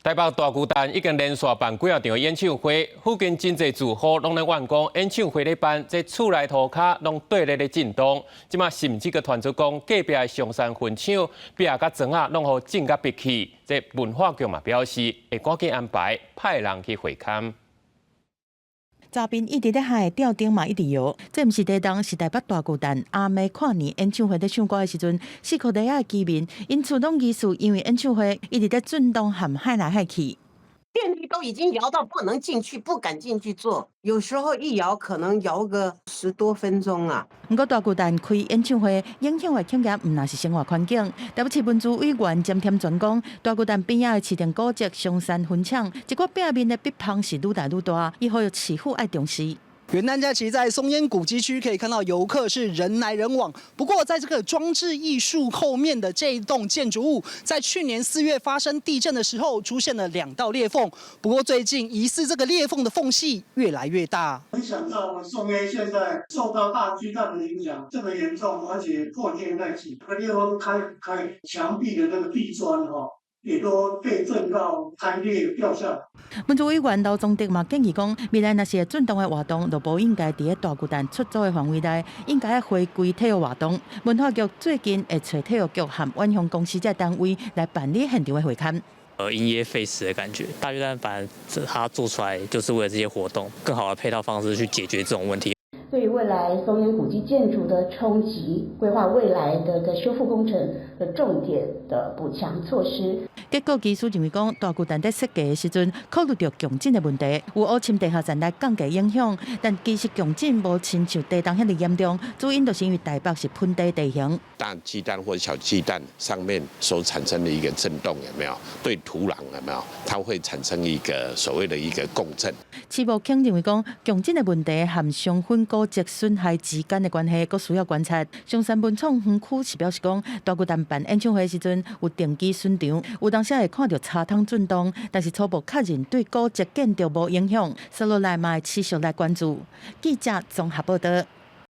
台北大巨蛋已經連續辦幾仔場演唱會，附近真濟住戶攏咧怨講演唱會咧辦，這厝內塗跤攏綴咧咧震動。這馬甚至閣傳出講隔壁的松山分廠壁佮磚仔攏予震甲爿去。這文化局嘛表示會趕緊安排派人去會勘。閘邊一直咧響，吊燈嘛一直搖。這毋是第一棟，是台北大巨蛋阿妹跨年演唱會咧唱歌的時陣，四箍底仔的居民，𪜶厝攏疑似因為演唱會一直咧震動和響來響去。電梯都已經搖到不能進去，不敢進去坐。有時候一搖可能搖個10多分鐘啊。毋過大巨蛋開演唱會，影響的恐驚毋但是生活環境。台北市文資委員詹添全講，大巨蛋邊仔的市政古蹟松山分廠，這個壁面的壁縫是愈來愈大，伊呼籲市府愛重視。元旦假期在松煙古蹟區可以看到遊客是人來人往。不過，在這個裝置藝術後面的這一棟建築物，在去年4月發生地震的時候，出現了兩道裂縫。不過，最近疑似這個裂縫的縫隙越來越大。沒想到我們松煙現在受到大巨蛋的影響這麼嚴重，而且破裂在即。這個裂縫開開牆壁的那個地磚哈，也都被震到開裂掉下來。文資委員劉宗德嘛建議講，未來若是會震動的活動，就無應該佇咧大巨蛋出租的範圍內，應該回歸體育活動。文化局最近會揣體育局和遠雄公司這單位來辦理現場的會勘。因噎廢食的感覺，大巨蛋反正它做出來就是為了這些活動，更好的配套方式去解決這種問題。對於未來松煙古蹟建築的衝擊，規劃未來的個修復工程的重點的補強措施。結構技師認為講，大巨蛋佇設計的時陣考慮著強震的問題，有烏深地下層來降低影響，但其實強震無親像地動遐爾嚴重，主因就是因為台北是盆地地形。大巨蛋或小巨蛋上面所產生的一個震動，有沒有對土壤有沒有？它會產生一個所謂的一個共振。池木卿認為講，強震的問題和松分古蹟損害之間的關係，閣需要觀察。松山文創園區是表示講，大巨蛋辦演唱會時陣有定期巡場，有當時會看著插通震動，但是初步確認對古蹟建築無影響，接落來嘛會持續來關注。記者綜合報道。